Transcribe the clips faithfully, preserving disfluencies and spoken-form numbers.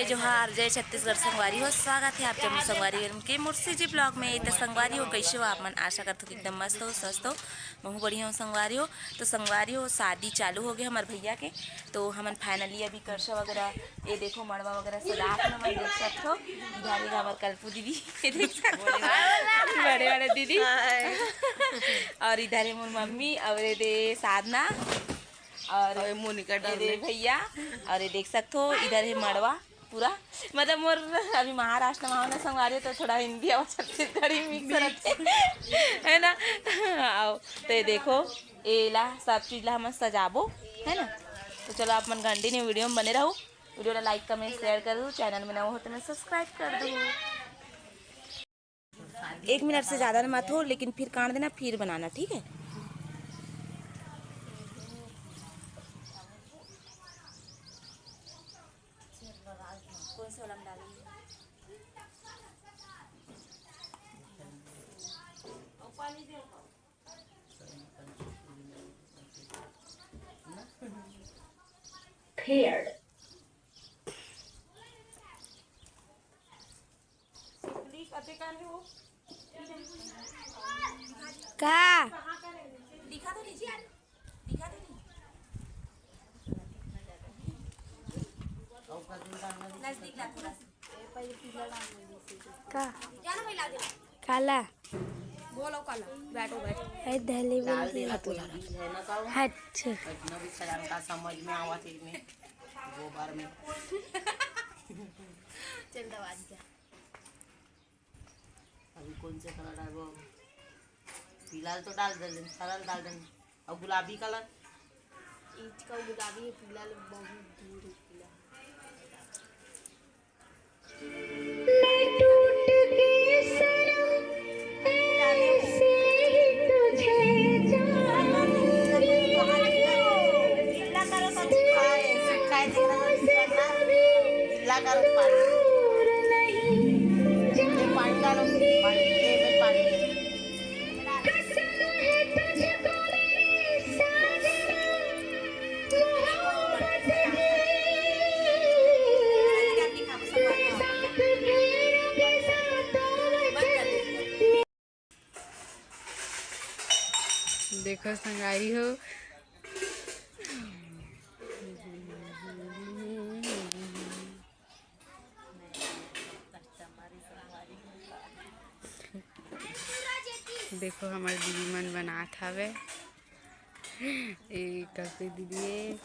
जोहार, जय छत्तीसगढ़ संगवारी हो। स्वागत है आप जम्मो संगवारी मन के मुर्सी जी ब्लॉग में। तो संगवारी हो, कैसे हो आप मन? आशा करथो कि एकदम मस्त हो, स्वस्थ हो। महू बढ़िया हो संगवारी हो। तो संगवारी हो, शादी चालू हो गए हमर भैया के। तो हमन finally अभी करसा वगैरह, ये देखो मड़वा वगैरह सजा के हमन देख सकथो। इधर ये हमर कलपू दीदी, ये देख सकथो, बड़े बड़े दीदी। और इधर है मोर मम्मी और ये दे साधना। और और ये मोनिका ये दे डार्लिंग। भैया, और ये देख सकथो, इधर है मड़वा पूरा। मतलब मोर अभी महाराष्ट्र में हो ना संगवारी, तो थोड़ा हिंदी और छत्तीसगढ़ी mix रहते, है ना? आओ, तो ये देखो, ये ला सब चीज ला हमन सजाबो, है ना? तो चलो आप मन continue video में बने रहो। Video ला like, comment, share कर दो, channel में नवा हो तो मैं subscribe कर दो। एक मिनट से ज्यादा ना मत हो, लेकिन फिर काट देना, फिर बनाना, ठीक है? कौन सा वाला में डालेंगे? Paired। का? का? काला। बोलो काला, बैठो, बैठो। है धले बोल के। हट। इतना भी सजान का समझ में आवा थे में, गोबर में। चल दवा दिया। अभी कौन से कलर डालबो? पीला तो डाल दे, सारा डाल दे। और गुलाबी कलर? इसका गुलाबी है, पीला बहुत दूर है पीला। मैं टूट के सनम ऐसे ही तुझे जाऊंगी। दूर नहीं जाऊंगी। देखो संगवारी हो, देखो हमर दीदी मन बनात हवे। ए कलपी दीदी ए।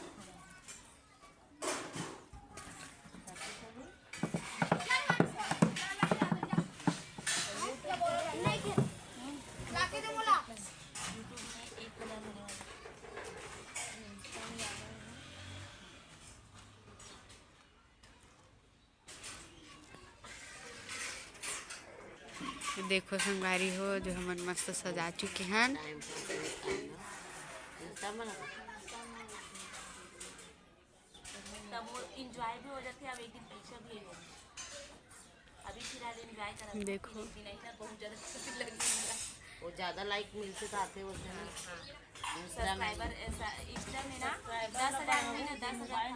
देखो संगवारी हो, जो हमन मस्त सजा चुके हन। तब वो enjoy भी हो जाथे, अब एक दिन पीछे भी हो। अभी फिलहाल enjoy करत हन, देखो। लेकिन नहीं ना, बहुत ज्यादा खुशी लगी हमरा। वो ज्यादा like मिलथे त आथे, वो हाँ, हाँ। Instagram subscriber ऐसा Insta में ना दस हजार में ना दस हजार।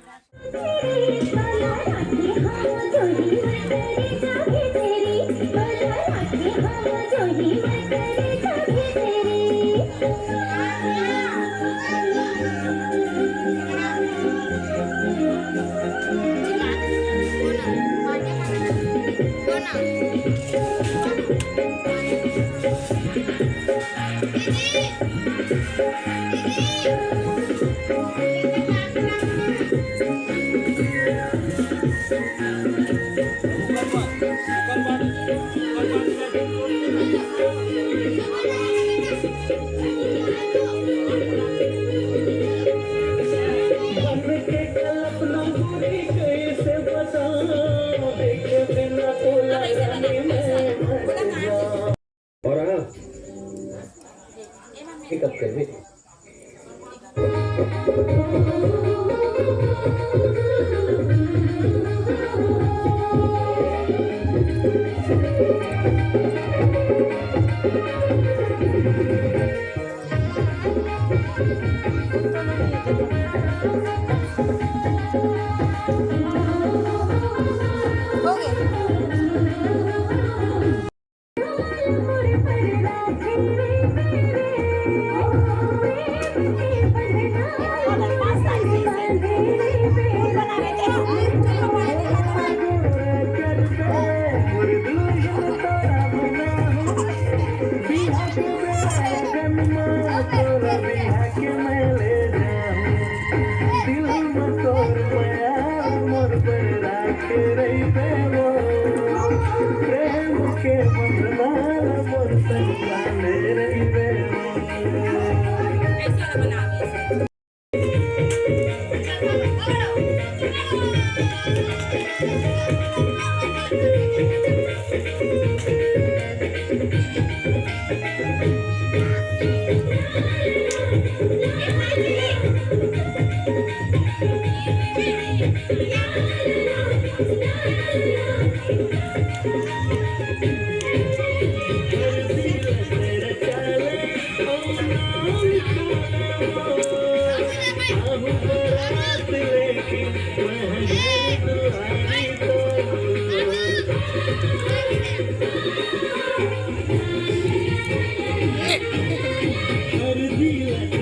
हरदी